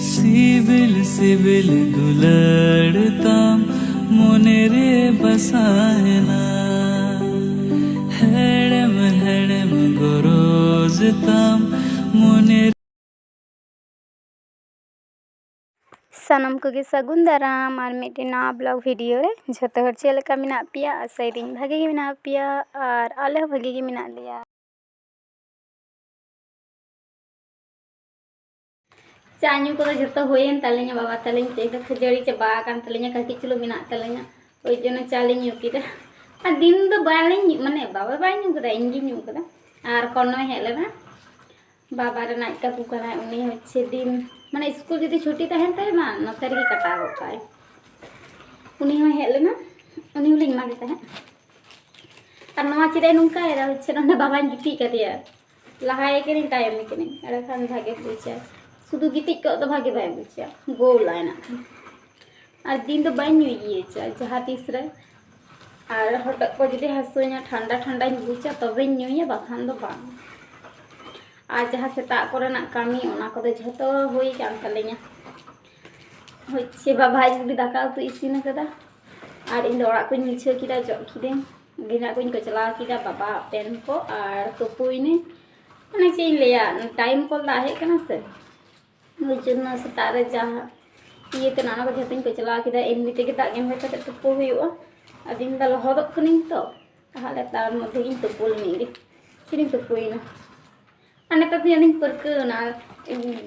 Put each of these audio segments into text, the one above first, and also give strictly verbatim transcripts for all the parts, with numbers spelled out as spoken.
ᱥᱤᱵᱤᱞ ᱥᱤᱵᱤᱞ ᱫᱩᱞᱟᱹᱲ ᱛᱟᱢ ᱢᱚᱱᱮ ᱨᱮ ᱵᱟᱥᱟᱭᱮᱱᱟ, ᱦᱮᱲᱮᱢ ᱦᱮᱲᱮᱢ ᱜᱚᱨᱚᱡᱽ ᱛᱟᱢ ᱢᱚᱱᱮ᱾ ᱥᱟᱱᱟᱢ ᱠᱚᱜᱮ ᱥᱟᱹᱜᱩᱱ ᱫᱟᱨᱟᱢ ᱟᱨ ᱢᱤᱫᱴᱮᱱ ᱱᱟᱣᱟ ᱵᱞᱚᱜ ᱵᱷᱤᱰᱤᱭᱳ ᱨᱮ᱾ ᱡᱷᱚᱛᱚ ᱦᱚᱲ ᱪᱮᱫ ᱞᱮᱠᱟ ᱢᱮᱱᱟᱜ ᱯᱮᱭᱟ? ᱟᱥᱟᱭᱮᱫᱟᱹᱧ ᱵᱷᱟᱜᱮ ᱜᱮ ᱢᱮᱱᱟᱜ ᱯᱮᱭᱟ ᱟᱨ ᱟᱞᱮ ᱦᱚᱸ ᱵᱷᱟᱜᱮ ᱜᱮ ᱢᱮᱱᱟᱜ ᱞᱮᱭᱟ᱾ ᱪᱟ ᱧᱩ ᱠᱚᱫᱚ ᱡᱷᱚᱛᱚ ᱦᱩᱭᱮᱱ ᱛᱟᱞᱤᱧᱟ ᱵᱟᱵᱟ ᱛᱟᱹᱞᱤᱧ᱾ ᱛᱮᱦᱮᱧ ᱫᱚ ᱠᱷᱟᱹᱡᱟᱹᱲᱤ ᱪᱟᱵᱟ ᱟᱠᱟᱱ ᱛᱟᱹᱞᱤᱧᱟ, ᱠᱟᱹᱴᱤᱡ ᱪᱩᱞᱩᱝ ᱢᱮᱱᱟᱜ ᱛᱟᱹᱞᱤᱧᱟ, ᱳᱭ ᱡᱚᱱᱱᱚ ᱪᱟ ᱞᱤᱧ ᱧᱩ ᱠᱮᱫᱟ᱾ ᱟᱨ ᱫᱤᱱ ᱫᱚ ᱵᱟᱞᱤᱧ, ᱢᱟᱱᱮ ᱵᱟᱵᱟ ᱵᱟᱭ ᱧᱩ ᱠᱟᱫᱟ, ᱤᱧ ᱜᱤᱧ ᱧᱩ ᱠᱟᱫᱟ᱾ ᱟᱨ ᱠᱚᱱᱚᱭ ᱦᱮᱡ ᱞᱮᱱᱟ, ᱵᱟᱵᱟ ᱨᱮᱱ ᱟᱡ ᱠᱟᱠᱩ ᱠᱟᱱᱟᱭ, ᱩᱱᱤ ᱦᱚᱸ ᱥᱮᱫᱤᱱ, ᱢᱟᱱᱮ ᱥᱠᱩᱞ ᱡᱩᱫᱤ ᱪᱷᱩᱴᱤ ᱛᱟᱦᱮᱱ ᱛᱟᱭ ᱢᱟ, ᱱᱚᱛᱮ ᱨᱮᱜᱮ ᱠᱟᱴᱟᱣ ᱜᱚᱫ ᱠᱟᱜᱼᱟᱭ᱾ ᱩᱱᱤ ᱦᱚᱸᱭ ᱦᱮᱡ ᱞᱮᱱᱟ, ᱩᱱᱤ ᱦᱚᱸᱞᱤᱧ ᱮᱢᱟᱫᱮ ᱛᱟᱦᱮᱸᱫ᱾ ᱟᱨ ᱱᱚᱣᱟ ᱪᱮᱫᱟᱜ ᱱᱚᱝᱠᱟᱭᱮᱫᱟ, ᱦᱚᱪᱪᱷᱮ ᱱᱚᱰᱮ ᱵᱟᱵᱟᱧ ᱜᱤᱛᱤᱡ ᱠᱟᱫᱮᱭᱟ, ᱞᱟᱦᱟᱭᱮ ᱠᱟᱹᱱᱟᱹᱧ ᱛᱟᱭᱚᱢᱮ ᱠᱟᱹᱱᱟᱹᱧ, ᱮᱸᱰᱮᱠᱷᱟᱱ ᱵᱷᱟᱜᱮ ᱵᱩᱡᱟ᱾ ᱥᱩᱫᱷᱩ ᱜᱤᱛᱤᱡ ᱠᱚᱜ ᱫᱚ ᱵᱷᱟᱜᱮ ᱵᱟᱭ ᱵᱩᱡᱟ, ᱜᱳᱞᱟᱭ ᱱᱟᱜ ᱠᱷᱟᱱ᱾ ᱟᱨ ᱫᱤᱱ ᱫᱚ ᱵᱟᱹᱧ ᱧᱩᱭ ᱜᱮᱭᱟ ᱪᱟ, ᱡᱟᱦᱟᱸ ᱛᱤᱥ ᱨᱮ᱾ ᱟᱨ ᱦᱚᱴᱚᱜ ᱠᱚ ᱡᱩᱫᱤ ᱦᱟᱹᱥᱩᱧᱟ, ᱴᱷᱟᱱᱰᱟ ᱴᱷᱟᱱᱰᱟᱧ ᱵᱩᱡᱟ, ᱛᱚᱵᱮᱧ ᱧᱩᱭᱟ, ᱵᱟᱠᱷᱟᱱ ᱫᱚ ᱵᱟᱝ᱾ ᱟᱨ ᱡᱟᱦᱟᱸ ᱥᱮᱛᱟᱜ ᱠᱚᱨᱮᱱᱟᱜ ᱠᱟᱹᱢᱤ, ᱚᱱᱟ ᱠᱚᱫᱚ ᱡᱷᱚᱛᱚ ᱦᱩᱭ ᱠᱟᱱ ᱛᱟᱹᱞᱤᱧᱟ᱾ ᱦᱚᱪᱪᱷᱮ ᱵᱟᱵᱟ ᱟᱡ ᱡᱩᱫᱤ ᱫᱟᱠᱟ ᱩᱛᱩ ᱤᱥᱤᱱ ᱟᱠᱟᱫᱟ, ᱟᱨ ᱤᱧ ᱫᱚ ᱚᱲᱟᱜ ᱠᱚᱧ ᱢᱩᱪᱷᱟᱹᱣ ᱠᱮᱫᱟ, ᱡᱚᱜ ᱠᱤᱫᱟᱹᱧ, ᱜᱮᱸᱫᱟᱜ ᱠᱚᱧ ᱠᱚᱪᱞᱟᱣ ᱠᱮᱫᱟ, ᱵᱟᱵᱟ ᱯᱮᱱ ᱠᱚ, ᱟᱨ ᱛᱩᱯᱩᱭᱱᱟᱹᱧ᱾ ᱢᱟᱱᱮ ᱪᱮᱫ ᱤᱧ ᱞᱟᱹᱭᱟ, ᱴᱟᱭᱤᱢ ᱠᱚᱞ ᱫᱟᱜ ᱦᱮᱡ ᱠᱟᱱᱟ ᱥᱮ, ᱳᱭ ᱡᱚᱱᱱᱚ ᱥᱮᱛᱟᱜ ᱨᱮ ᱡᱟᱦᱟᱸ ᱤᱭᱟᱹ ᱛᱮᱱᱟᱜ, ᱚᱱᱟ ᱠᱚ ᱡᱷᱚᱛᱚᱧ ᱠᱚᱪᱞᱟᱣ ᱠᱮᱫᱟ᱾ ᱮᱢᱱᱤ ᱛᱮᱜᱮ ᱫᱟᱜ ᱜᱮᱢᱮᱨ ᱠᱟᱛᱮ ᱛᱩᱯᱩ ᱦᱩᱭᱩᱜᱼᱟ᱾ ᱟᱫᱚᱧ ᱢᱮᱱᱫᱟ ᱞᱚᱦᱚᱫᱚᱜ ᱠᱟᱹᱱᱟᱹᱧ ᱛᱚ, ᱛᱟᱦᱚᱞᱮ ᱛᱟᱨ ᱢᱚᱫᱽᱫᱷᱮ ᱜᱤᱧ ᱛᱩᱯᱩ ᱞᱮᱱ ᱜᱮ᱾ ᱪᱮᱫᱤᱧ ᱛᱩᱯᱩᱭᱮᱱᱟ᱾ ᱟᱨ ᱱᱮᱛᱟᱨ ᱫᱚ ᱟᱹᱞᱤᱧ ᱯᱟᱹᱨᱠᱟᱹᱣ ᱮᱱᱟ,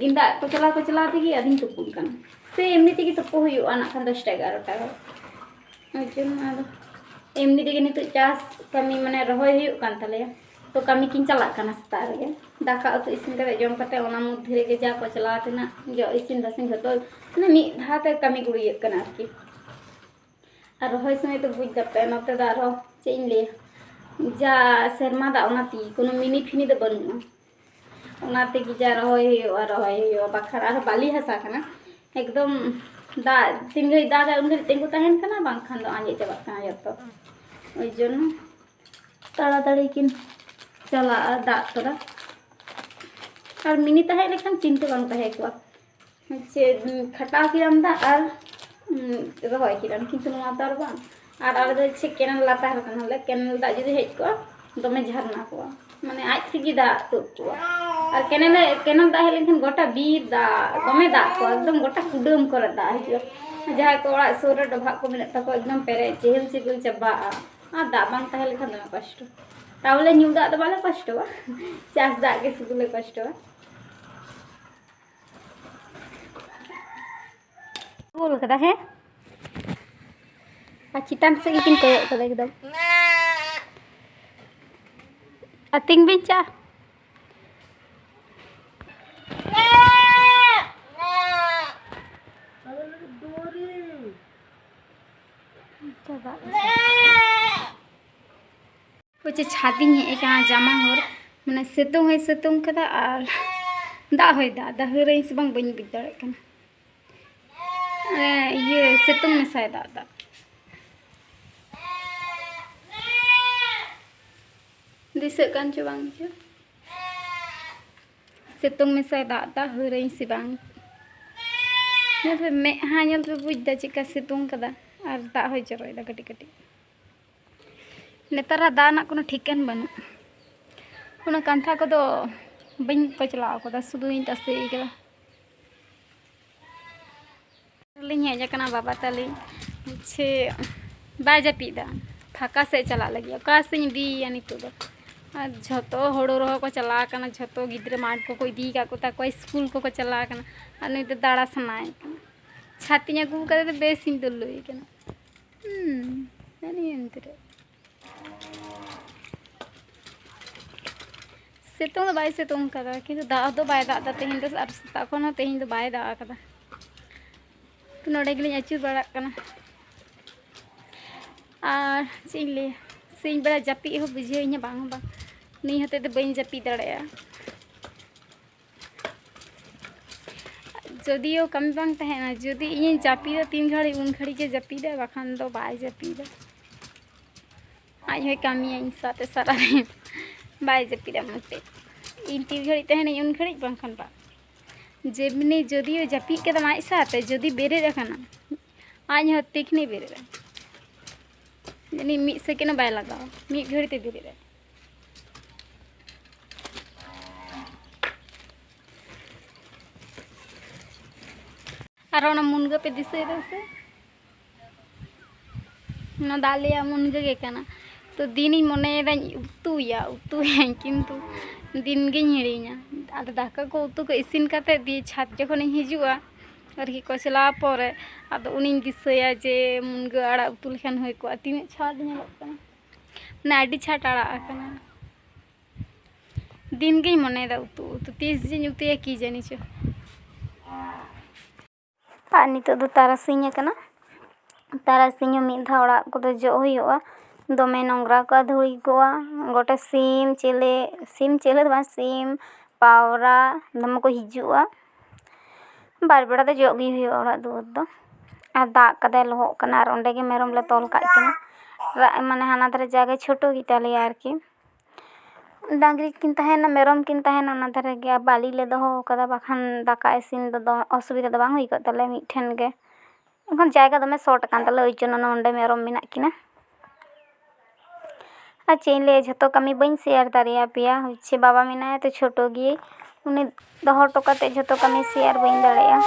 ᱜᱮᱸᱫᱟᱜ ᱠᱚᱪᱞᱟᱣ ᱠᱚᱪᱞᱟᱣ ᱛᱮᱜᱮ ᱟᱫᱚᱧ ᱛᱩᱯᱩᱱ ᱠᱟᱱᱟ᱾ ᱥᱮ ᱮᱢᱱᱤ ᱛᱮᱜᱮ ᱛᱩᱯᱩ ᱦᱩᱭᱩᱜᱼᱟ ᱱᱟᱜ ᱠᱷᱟᱱ ᱫᱚᱥᱴᱟ ᱮᱜᱟᱨᱚᱴᱟ ᱨᱮ᱾ ᱳᱭ ᱡᱚᱱᱱᱚ ᱟᱫᱚ ᱮᱢᱱᱤ ᱛᱮᱜᱮ ᱱᱤᱛᱚᱜ ᱪᱟᱥ ᱠᱟᱹᱢᱤ, ᱢᱟᱱᱮ ᱨᱚᱦᱚᱭ ᱦᱩᱭᱩᱜ ᱠᱟᱱ ᱛᱟᱞᱮᱭᱟ, ᱛᱚ ᱠᱟᱹᱢᱤ ᱠᱤᱱ ᱪᱟᱞᱟᱜ ᱠᱟᱱᱟ ᱥᱮᱛᱟᱜ ᱨᱮᱜᱮ᱾ ᱫᱟᱠᱟ ᱩᱛᱩ ᱤᱥᱤᱱ ᱠᱟᱛᱮ ᱡᱚᱢ ᱠᱟᱛᱮ ᱚᱱᱟ ᱢᱚᱫᱽᱫᱷᱮ ᱨᱮᱜᱮ ᱡᱟ ᱠᱚᱪᱞᱟᱣ ᱛᱮᱱᱟᱜ, ᱡᱚᱜ ᱤᱥᱤᱱ ᱵᱟᱥᱟᱝ ᱡᱷᱚᱛᱚ ᱢᱟᱱᱮ ᱢᱤᱫ ᱫᱷᱟᱣ ᱛᱮ ᱠᱟᱹᱢᱤ ᱜᱩᱲᱤᱭᱟᱹᱜ ᱠᱟᱱᱟ ᱟᱨᱠᱤ᱾ ᱟᱨ ᱨᱚᱦᱚᱭ ᱥᱚᱢᱚᱭ ᱫᱚ ᱵᱩᱡᱽ ᱫᱟᱯᱮ, ᱱᱚᱛᱮ ᱫᱚ ᱟᱨᱦᱚᱸ ᱪᱮᱫ ᱤᱧ ᱞᱟᱹᱭᱟ, ᱡᱟ ᱥᱮᱨᱢᱟ ᱫᱟᱜ ᱚᱱᱟ ᱛᱮᱜᱮ, ᱠᱳᱱᱳ ᱢᱤᱱᱤ ᱯᱷᱤᱱᱤ ᱫᱚ ᱵᱟᱹᱱᱩᱜᱼᱟ᱾ ᱚᱱᱟ ᱛᱮᱜᱮ ᱡᱟ ᱨᱚᱦᱚᱭ ᱦᱩᱭᱩᱜᱼᱟ, ᱨᱚᱦᱚᱭ ᱦᱩᱭᱩᱜᱼᱟ, ᱵᱟᱠᱷᱟᱱ ᱟᱨᱦᱚᱸ ᱵᱟᱹᱞᱤ ᱦᱟᱥᱟ ᱠᱟᱱᱟ ᱮᱠᱫᱚᱢ᱾ ᱫᱟᱜ ᱛᱤᱱ ᱜᱷᱟᱹᱲᱤᱡ ᱫᱟᱜᱟᱭ ᱩᱱ ᱜᱷᱟᱹᱲᱤᱡ ᱛᱤᱸᱜᱩ ᱛᱟᱦᱮᱱ ᱠᱟᱱᱟ, ᱵᱟᱝᱠᱷᱟᱱ ᱫᱚ ᱟᱸᱡᱮᱫ ᱪᱟᱵᱟᱜ ᱠᱟᱱᱟ ᱡᱚᱛᱚ᱾ ᱳᱭ ᱡᱚᱱᱱᱚ ᱛᱟᱲᱟᱛᱟᱲᱤ ᱠᱤᱱ ᱪᱟᱞᱟᱜᱼᱟ ᱫᱟᱜ ᱛᱚᱨᱟ᱾ ᱟᱨ ᱢᱤᱱᱤ ᱛᱟᱦᱮᱸ ᱞᱮᱠᱷᱟᱱ ᱪᱤᱱᱛᱟᱹ ᱵᱟᱝ ᱛᱟᱦᱮᱸ ᱠᱚᱜᱼᱟ᱾ ᱪᱮᱫ, ᱠᱷᱟᱴᱟᱣ ᱠᱮᱫᱟᱢ ᱫᱟᱜ ᱟᱨ, ᱩᱸ, ᱨᱚᱦᱚᱭ ᱠᱮᱫᱟᱢ, ᱠᱤᱱᱛᱩ ᱱᱚᱣᱟ ᱛᱚ ᱟᱨ ᱵᱟᱝ᱾ ᱟᱨ ᱟᱞᱮ ᱫᱚ ᱪᱮᱫ ᱠᱮᱱᱮᱞ ᱞᱟᱛᱟᱨ ᱨᱮ ᱠᱟᱱᱟᱞᱮ, ᱠᱮᱱᱮᱞ ᱫᱟᱜ ᱡᱩᱫᱤ ᱦᱮᱡ ᱠᱚᱜᱼᱟ, ᱫᱚᱢᱮ ᱡᱷᱟᱨᱱᱟ ᱠᱚᱜᱼᱟ, ᱢᱟᱱᱮ ᱟᱡ ᱛᱮᱜᱮ ᱫᱟᱜ ᱛᱩᱫ ᱠᱚᱜᱼᱟ᱾ ᱟᱨ ᱠᱮᱱᱮᱞ, ᱠᱮᱱᱮᱞ ᱫᱟᱜ ᱦᱮᱡ ᱞᱮᱱᱠᱷᱟᱱ ᱜᱚᱴᱟ ᱵᱤᱨ ᱫᱟᱜ, ᱫᱚᱢᱮ ᱫᱟᱜ ᱠᱚ, ᱮᱠᱫᱚᱢ ᱜᱚᱴᱟ ᱠᱩᱰᱟᱹᱢ ᱠᱚᱨᱮ ᱫᱟᱜ ᱦᱤᱡᱩᱜᱼᱟ᱾ ᱡᱟᱦᱟᱸᱭ ᱠᱚ ᱚᱲᱟᱜ ᱥᱩᱨ ᱨᱮ ᱰᱚᱵᱷᱟᱜ ᱠᱚ ᱢᱮᱱᱟᱜ ᱛᱟᱠᱚᱣᱟ, ᱮᱠᱫᱚᱢ ᱯᱮᱨᱮᱡ ᱪᱮᱦᱮᱞ ᱪᱮᱯᱮᱞ ᱪᱟᱵᱟᱜᱼᱟ᱾ ᱟᱨ ᱫᱟᱜ ᱵᱟᱝ ᱛᱟᱦᱮᱸ ᱞᱮᱠᱷᱟᱱ ᱫᱚᱢᱮ ᱠᱚᱥᱴᱚ᱾ ᱛᱟᱵᱚᱞᱮ ᱧᱩ ᱫᱟᱜ ᱫᱚ ᱵᱟᱞᱮ ᱠᱚᱥᱴᱚᱜᱼᱟ, ᱪᱟᱥ ᱫᱟᱜ ᱜᱮ ᱥᱩᱫᱷᱩ ᱞᱮ ᱠᱚᱥᱴᱚᱜᱼᱟ᱾ ᱜᱳᱞ ᱠᱟᱫᱟ, ᱦᱮᱸ? ᱟᱨ ᱪᱮᱛᱟᱱ ᱥᱮᱫ ᱜᱮᱠᱤᱱ ᱠᱚᱭᱚᱜ ᱠᱟᱫᱟ ᱮᱠᱫᱚᱢ᱾ ᱟᱹᱛᱤᱧ ᱵᱤᱱ ᱪᱟ? ᱪᱟᱵᱟᱜ ᱠᱚᱪᱮ ᱪᱷᱟᱫᱤᱧ ᱦᱮᱡ ᱟᱠᱟᱱᱟ ᱡᱟᱢᱟ ᱦᱚᱨ, ᱢᱟᱱᱮ ᱥᱤᱛᱩᱝ ᱦᱚᱸᱭ ᱥᱤᱛᱩᱝ ᱠᱟᱫᱟ ᱟᱨ ᱫᱟᱜ ᱦᱚᱸᱭ ᱫᱟᱜ ᱮᱫᱟ, ᱦᱟᱹᱨᱟᱹᱧ ᱥᱮ ᱵᱟᱝ ᱵᱟᱹᱧ ᱵᱩᱡᱽ ᱫᱟᱲᱮᱭᱟᱜ ᱠᱟᱱᱟ᱾ ᱮ, ᱤᱭᱟᱹ, ᱥᱤᱛᱩᱝ ᱢᱮᱥᱟᱭ ᱫᱟᱜ ᱫᱟ᱾ ᱫᱤᱥᱟᱹᱜ ᱠᱟᱱ ᱪᱚ ᱵᱟᱝ ᱪᱚ? ᱥᱤᱛᱩᱝ ᱢᱮᱥᱟᱭ ᱫᱟᱜ ᱫᱟ, ᱦᱟᱹᱨᱟᱹᱧ ᱥᱮ ᱵᱟᱝ? ᱧᱮᱞ ᱯᱮ, ᱢᱮᱫᱦᱟ ᱧᱮᱞ ᱯᱮ ᱵᱩᱡᱽ ᱫᱟ ᱪᱮᱫᱠᱟ ᱥᱤᱛᱩᱝ ᱠᱟᱫᱟ ᱟᱨ ᱫᱟᱜ ᱦᱚᱸᱭ ᱡᱚᱨᱚᱭᱮᱫᱟ ᱠᱟᱹᱴᱤᱡ ᱠᱟᱹᱴᱤᱡ᱾ ᱱᱮᱛᱟᱨᱟᱜ ᱫᱟᱜ ᱨᱮᱱᱟᱜ ᱠᱳᱱᱳ ᱴᱷᱤᱠᱟᱹᱱ ᱵᱟᱹᱱᱩᱜ᱾ ᱚᱱᱟ ᱠᱟᱱᱛᱷᱟ ᱠᱚᱫᱚ ᱵᱟᱹᱧ ᱠᱚᱪᱞᱟᱣ ᱠᱟᱫᱟ, ᱥᱩᱫᱷᱩᱧ ᱛᱟᱥᱮ ᱠᱟᱫᱟ᱾ ᱞᱤᱧ ᱦᱮᱡ ᱟᱠᱟᱱᱟ ᱵᱟᱵᱟ ᱛᱟᱹᱞᱤᱧ, ᱪᱮ ᱵᱟᱭ ᱡᱟᱹᱯᱤᱫ ᱮᱫᱟ, ᱯᱷᱟᱸᱠᱟ ᱥᱮᱫ ᱪᱟᱞᱟᱜ ᱞᱟᱹᱜᱤᱫ᱾ ᱚᱠᱟ ᱥᱮᱫ ᱤᱧ ᱤᱫᱤᱭᱮᱭᱟ ᱱᱤᱛᱚᱜ ᱫᱚ? ᱟᱨ ᱡᱷᱚᱛᱚ ᱦᱳᱲᱳ ᱨᱚᱦᱚᱭ ᱠᱚ ᱪᱟᱞᱟᱣ ᱟᱠᱟᱱᱟ, ᱡᱷᱚᱛᱚ ᱜᱤᱫᱽᱨᱟᱹ ᱢᱟᱴᱷ ᱠᱚᱠᱚ ᱤᱫᱤ ᱟᱠᱟᱫ ᱠᱚ ᱛᱟᱠᱚᱣᱟ, ᱥᱠᱩᱞ ᱠᱚᱠᱚ ᱪᱟᱞᱟᱣ ᱟᱠᱟᱱᱟ, ᱟᱨ ᱱᱩᱭ ᱫᱚ ᱫᱟᱬᱟ ᱥᱟᱱᱟᱭᱮ ᱠᱟᱱᱟ᱾ ᱪᱷᱟᱛᱤᱧ ᱟᱹᱜᱩ ᱠᱟᱫᱮ ᱛᱮ ᱵᱮᱥᱤᱧ ᱫᱩᱞ ᱦᱩᱭ ᱠᱟᱱᱟ᱾ ᱦᱩᱸ, ᱱᱮᱜᱼᱮ ᱱᱤᱭᱟᱹ ᱮᱱᱛᱮ ᱨᱮ᱾ ᱥᱤᱛᱩᱝ ᱫᱚ ᱵᱟᱭ ᱥᱤᱛᱩᱝ ᱠᱟᱫᱟ, ᱠᱤᱱᱛᱩ ᱫᱟᱜ ᱫᱚ ᱵᱟᱭ ᱫᱟᱜ ᱮᱫᱟ ᱛᱮᱦᱮᱧ ᱫᱚ, ᱟᱨ ᱥᱮᱛᱟᱜ ᱠᱷᱚᱱ ᱦᱚᱸ ᱛᱮᱦᱮᱧ ᱫᱚ ᱵᱟᱭ ᱫᱟᱜ ᱟᱠᱟᱫᱟ᱾ ᱛᱚ ᱱᱚᱰᱮ ᱜᱮᱞᱤᱧ ᱟᱹᱪᱩᱨ ᱵᱟᱲᱟᱜ ᱠᱟᱱᱟ᱾ ᱟᱨ ᱪᱮᱫ ᱤᱧ ᱞᱟᱹᱭᱟ, ᱥᱤᱧ ᱵᱮᱲᱟ ᱡᱟᱹᱯᱤᱫ ᱦᱚᱸ ᱵᱩᱡᱷᱟᱹᱣ ᱤᱧᱟ ᱵᱟᱝ ᱦᱚᱸ ᱵᱟᱝ, ᱱᱤᱭᱟᱹ ᱦᱚᱛᱮᱡ ᱛᱮ ᱵᱟᱹᱧ ᱡᱟᱹᱯᱤᱫ ᱫᱟᱲᱮᱭᱟᱜᱼᱟ᱾ ᱡᱚᱫᱤᱭᱳ ᱠᱟᱹᱢᱤ ᱵᱟᱝ ᱛᱟᱦᱮᱱᱟ, ᱡᱩᱫᱤ ᱤᱧᱤᱧ ᱡᱟᱹᱯᱤᱫᱟ ᱛᱤᱱ ᱜᱷᱟᱹᱲᱤᱡ ᱩᱱ ᱜᱷᱟᱹᱲᱤᱡ ᱜᱮ ᱡᱟᱹᱯᱤᱫᱟᱭ, ᱵᱟᱠᱷᱟᱱ ᱫᱚ ᱵᱟᱭ ᱡᱟᱹᱯᱤᱫᱟ᱾ ᱟᱡ ᱦᱚᱸᱭ ᱠᱟᱹᱢᱤᱭᱟ ᱤᱧ ᱥᱟᱶᱛᱮ ᱥᱟᱨᱟᱫᱤᱱ, ᱵᱟᱭ ᱡᱟᱹᱯᱤᱫᱟ ᱢᱚᱡᱽ ᱛᱮ᱾ ᱤᱧ ᱛᱤᱱ ᱜᱷᱟᱹᱲᱤᱡ ᱛᱟᱦᱮᱱᱟᱹᱧ ᱩᱱ ᱜᱷᱟᱹᱲᱤᱡ, ᱵᱟᱝᱠᱷᱟᱱ ᱵᱟᱝ᱾ ᱡᱮᱢᱱᱤ ᱡᱚᱫᱤᱭᱳ ᱡᱟᱹᱯᱤᱫ ᱠᱮᱫᱟᱢ ᱟᱡ ᱥᱟᱶᱛᱮ, ᱡᱩᱫᱤ ᱵᱮᱨᱮᱫ ᱟᱠᱟᱱᱟ, ᱟᱡ ᱦᱚᱸ ᱛᱤᱠᱷᱱᱤ ᱵᱮᱨᱮᱫ ᱟᱭ᱾ ᱡᱟᱹᱱᱤᱡ ᱢᱤᱫ ᱥᱮᱠᱮᱱᱰ ᱦᱚᱸ ᱵᱟᱭ ᱞᱟᱜᱟᱣᱟ, ᱢᱤᱫ ᱜᱷᱟᱹᱲᱤ ᱛᱮ ᱵᱮᱨᱮᱫ ᱟᱭ᱾ ᱟᱨ ᱚᱱᱟ ᱢᱩᱱᱜᱟᱹ ᱯᱮ ᱫᱤᱥᱟᱹᱭᱮᱫᱟ ᱥᱮ? ᱚᱱᱟ ᱫᱚ ᱟᱞᱮᱭᱟᱜ ᱢᱩᱱᱜᱟᱹ ᱜᱮ ᱠᱟᱱᱟ᱾ ᱛᱚ ᱫᱤᱱᱤᱧ ᱢᱚᱱᱮᱭᱮᱫᱟᱧ ᱩᱛᱩᱭᱟ, ᱩᱛᱩᱭᱟᱹᱧ, ᱠᱤᱱᱛᱩ ᱫᱤᱱ ᱜᱤᱧ ᱦᱤᱲᱤᱧᱟ᱾ ᱟᱫᱚ ᱫᱟᱠᱟ ᱠᱚ ᱩᱛᱩ ᱠᱚ ᱤᱥᱤᱱ ᱠᱟᱛᱮ ᱫᱤᱭᱮ ᱪᱷᱟᱫᱽ ᱡᱚᱠᱷᱚᱱᱤᱧ ᱦᱤᱡᱩᱜᱼᱟ, ᱟᱨᱠᱤ ᱠᱚᱪᱞᱟᱣ ᱯᱚᱨᱮ, ᱟᱫᱚ ᱩᱱᱤᱧ ᱫᱤᱥᱟᱹᱭᱟ ᱡᱮ ᱢᱩᱱᱜᱟᱹ ᱟᱲᱟᱜ ᱩᱛᱩ ᱞᱮᱠᱷᱟᱱ ᱦᱩᱭ ᱠᱚᱜᱼᱟ᱾ ᱛᱤᱱᱟᱹᱜ ᱪᱷᱟᱫᱽ ᱧᱮᱞᱚᱜ ᱠᱟᱱᱟ, ᱢᱟᱱᱮ ᱟᱹᱰᱤ ᱪᱷᱟᱴ ᱟᱲᱟᱜ ᱟᱠᱟᱱᱟ᱾ ᱫᱤᱱ ᱜᱤᱧ ᱢᱚᱱᱮᱭᱮᱫᱟ ᱩᱛᱩ, ᱩᱛᱩ ᱛᱤᱥ ᱡᱤᱧ ᱩᱛᱩᱭᱟ ᱠᱤ ᱡᱟᱹᱱᱤ ᱪᱚ᱾ ᱟᱨ ᱱᱤᱛᱚᱜ ᱫᱚ ᱛᱟᱨᱟᱥᱤᱧ ᱟᱠᱟᱱᱟ᱾ ᱛᱟᱨᱟᱥᱤᱧ ᱦᱚᱸ ᱢᱤᱫ ᱫᱷᱟᱣ ᱚᱲᱟᱜ ᱠᱚᱫᱚ ᱡᱚᱜ ᱦᱩᱭᱩᱜᱼᱟ᱾ ᱫᱚᱢᱮ ᱱᱚᱝᱨᱟ ᱠᱚᱜᱼᱟ, ᱫᱷᱩᱲᱤ ᱠᱚᱜᱼᱟ, ᱜᱚᱴᱟ ᱥᱤᱢ ᱪᱮᱞᱮ, ᱥᱤᱢ ᱪᱮᱞᱮ ᱫᱚ ᱵᱟᱝ, ᱥᱤᱢ ᱯᱟᱣᱨᱟ ᱫᱚᱢᱮ ᱠᱚ ᱦᱤᱡᱩᱜᱼᱟ᱾ ᱵᱟᱨ ᱵᱮᱲᱟ ᱫᱚ ᱡᱚᱜ ᱜᱮ ᱦᱩᱭᱩᱜᱼᱟ ᱚᱲᱟᱜ ᱫᱩᱣᱟᱹᱨ ᱫᱚ᱾ ᱟᱨ ᱫᱟᱜ ᱠᱟᱫᱟᱭ, ᱞᱚᱦᱚᱫ ᱠᱟᱱᱟ, ᱟᱨ ᱚᱸᱰᱮ ᱜᱮ ᱢᱮᱨᱚᱢ ᱞᱮ ᱛᱚᱞ ᱠᱟᱜ ᱠᱤᱱᱟ᱾ ᱨᱟ-, ᱢᱟᱱᱮ ᱦᱟᱱᱟ ᱫᱷᱟᱨᱮ ᱡᱟᱭᱜᱟ ᱪᱷᱳᱴᱳ ᱜᱮᱛᱟᱞᱮᱭᱟ ᱟᱨᱠᱤ᱾ ᱰᱟᱝᱨᱤ ᱠᱤᱱ ᱛᱟᱦᱮᱱᱟ, ᱢᱮᱨᱚᱢ ᱠᱤᱱ ᱛᱟᱦᱮᱱᱟ, ᱚᱱᱟ ᱫᱷᱟᱨᱮ ᱜᱮ ᱵᱟᱹᱞᱤ ᱞᱮ ᱫᱚᱦᱚ ᱠᱟᱫᱟ, ᱵᱟᱠᱷᱟᱱ ᱫᱟᱠᱟ ᱤᱥᱤᱱ ᱫᱚ ᱫᱚ-, ᱚᱥᱩᱵᱤᱫᱷᱟ ᱫᱚ ᱵᱟᱝ ᱦᱩᱭ ᱠᱚᱜ ᱛᱟᱞᱮᱭᱟ ᱢᱤᱫ ᱴᱷᱮᱱ ᱜᱮ᱾ ᱮᱱᱠᱷᱟᱱ ᱡᱟᱭᱜᱟ ᱫᱚᱢᱮ ᱥᱚᱨᱴ ᱟᱠᱟᱱ ᱛᱟᱞᱮᱭᱟ, ᱳᱭ ᱡᱚᱱᱱᱚ ᱱᱚᱰᱮ ᱢᱮᱨᱚᱢ ᱢᱮᱱᱟᱜ ᱠᱤᱱᱟ᱾ ᱟᱨ ᱪᱮᱫ ᱤᱧ ᱞᱟᱹᱭᱟ, ᱡᱷᱚᱛᱚ ᱠᱟᱹᱢᱤ ᱵᱟᱹᱧ ᱥᱮᱭᱟᱨ ᱫᱟᱲᱮᱭᱟᱯᱮᱭᱟ᱾ ᱦᱚᱪᱪᱷᱮ ᱵᱟᱵᱟ ᱢᱮᱱᱟᱭᱟ ᱛᱚ ᱪᱷᱳᱴᱳ ᱜᱮᱭᱟᱭ, ᱩᱱᱤ ᱫᱚᱦᱚ ᱦᱚᱴᱚ ᱠᱟᱛᱮ ᱡᱷᱚᱛᱚ ᱠᱟᱹᱢᱤ ᱥᱮᱭᱟᱨ ᱵᱟᱹᱧ ᱫᱟᱲᱮᱭᱟᱜᱼᱟ᱾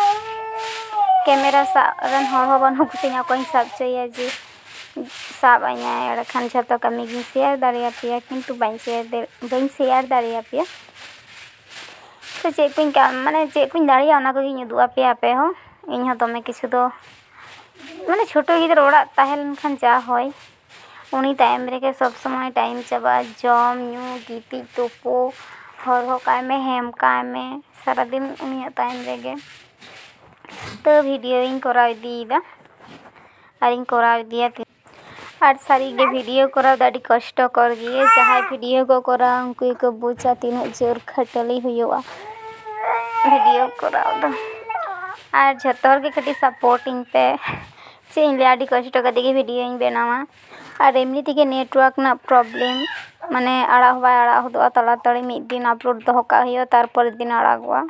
ᱠᱮᱢᱮᱨᱟ ᱥᱟᱵ ᱨᱮᱱ ᱦᱚᱲ ᱦᱚᱸ ᱵᱟᱹᱱᱩᱜ ᱠᱚᱛᱤᱧᱟ, ᱚᱠᱚᱭᱤᱧ ᱥᱟᱵ ᱦᱚᱪᱚᱭᱮᱭᱟ ᱡᱮ ᱥᱟᱵ ᱟᱹᱧᱟᱭ, ᱮᱸᱰᱮᱠᱷᱟᱱ ᱡᱷᱚᱛᱚ ᱠᱟᱹᱢᱤ ᱜᱤᱧ ᱥᱮᱭᱟᱨ ᱫᱟᱲᱮᱭᱟᱯᱮᱭᱟ, ᱠᱤᱱᱛᱩ ᱵᱟᱹᱧ ᱥᱮᱭᱟᱨ ᱫᱟᱲᱮ-, ᱵᱟᱹᱧ ᱥᱮᱭᱟᱨ ᱫᱟᱲᱮᱭᱟᱯᱮᱭᱟ᱾ ᱛᱚ ᱪᱮᱫ ᱠᱚᱧ ᱠᱟ-, ᱢᱟᱱᱮ ᱪᱮᱫ ᱠᱚᱧ ᱫᱟᱲᱮᱭᱟᱜᱼᱟ, ᱚᱱᱟ ᱠᱚᱜᱮᱧ ᱩᱫᱩᱜ ᱟᱯᱮᱭᱟ ᱟᱯᱮ ᱦᱚᱸ᱾ ᱤᱧ ᱦᱚᱸ ᱫᱚᱢᱮ ᱠᱤᱪᱷᱩ ᱫᱚ, ᱢᱟᱱᱮ ᱪᱷᱳᱴᱳ ᱜᱤᱫᱽᱨᱟᱹ ᱚᱲᱟᱜ ᱛᱟᱦᱮᱸ ᱞᱮᱱᱠᱷᱟᱱ ᱡᱟ ᱦᱚᱭ, ᱩᱱᱤ ᱛᱟᱭᱚᱢ ᱨᱮᱜᱮ ᱥᱚᱵᱽ ᱥᱚᱢᱚᱭ ᱴᱟᱭᱤᱢ ᱪᱟᱵᱟᱜᱼᱟ᱾ ᱡᱚᱢ, ᱧᱩ, ᱜᱤᱛᱤᱡ, ᱛᱩᱯᱩ, ᱦᱚᱨᱦᱚ ᱠᱟᱭ ᱢᱮ, ᱦᱮᱢ ᱠᱟᱭ ᱢᱮ, ᱥᱟᱨᱟᱫᱤᱱ ᱩᱱᱤᱭᱟᱜ ᱛᱟᱭᱚᱢ ᱨᱮᱜᱮ᱾ ᱛᱚ ᱵᱷᱤᱰᱤᱭᱳᱧ ᱠᱚᱨᱟᱣ ᱤᱫᱤᱭᱮᱫᱟ, ᱟᱨᱤᱧ ᱠᱚᱨᱟᱣ ᱤᱫᱤᱭᱟ᱾ ᱟᱨ ᱥᱟᱹᱨᱤᱜᱮ ᱵᱷᱤᱰᱤᱭᱳ ᱠᱚᱨᱟᱣ ᱫᱚ ᱟᱹᱰᱤ ᱠᱚᱥᱴᱚᱠᱚᱨ ᱜᱮᱭᱟ᱾ ᱡᱟᱦᱟᱸᱭ ᱵᱷᱤᱰᱤᱭᱳ ᱠᱚ ᱠᱚᱨᱟᱣᱟ ᱩᱱᱠᱩ ᱜᱮᱠᱚ ᱵᱩᱡᱟ ᱛᱤᱱᱟᱹᱜ ᱡᱳᱨ ᱠᱷᱟᱹᱴᱟᱹᱞᱤ ᱦᱩᱭᱩᱜᱼᱟ ᱵᱷᱤᱰᱤᱭᱳ ᱠᱚᱨᱟᱣ ᱫᱚ᱾ ᱟᱨ ᱡᱷᱚᱛᱚ ᱦᱚᱲ ᱜᱮ ᱠᱟᱹᱴᱤᱡ ᱥᱟᱯᱳᱨᱴ ᱤᱧ ᱯᱮ᱾ ᱪᱮᱫ ᱤᱧ ᱞᱟᱹᱭᱟ, ᱟᱹᱰᱤ ᱠᱚᱥᱴᱚ ᱠᱟᱛᱮ ᱜᱮ ᱵᱷᱤᱰᱤᱭᱳᱧ ᱵᱮᱱᱟᱣᱟ᱾ ᱟᱨ ᱮᱢᱱᱤ ᱛᱮᱜᱮ ᱱᱮᱴᱣᱟᱨᱠ ᱨᱮᱱᱟᱜ ᱯᱨᱚᱵᱞᱮᱢ, ᱢᱟᱱᱮ ᱟᱲᱟᱜ ᱦᱚᱸ ᱵᱟᱭ ᱟᱲᱟᱜ ᱦᱚᱫᱚᱜᱼᱟ᱾ ᱛᱟᱲᱟᱛᱟᱲᱤ ᱢᱤᱫ ᱫᱤᱱ ᱟᱯᱞᱳᱰ ᱫᱚᱦᱚ ᱠᱟᱜ ᱦᱩᱭᱩᱜᱼᱟ, ᱛᱟᱨᱯᱚᱨᱮᱨ ᱫᱤᱱ ᱟᱲᱟᱜᱚᱜᱼᱟ᱾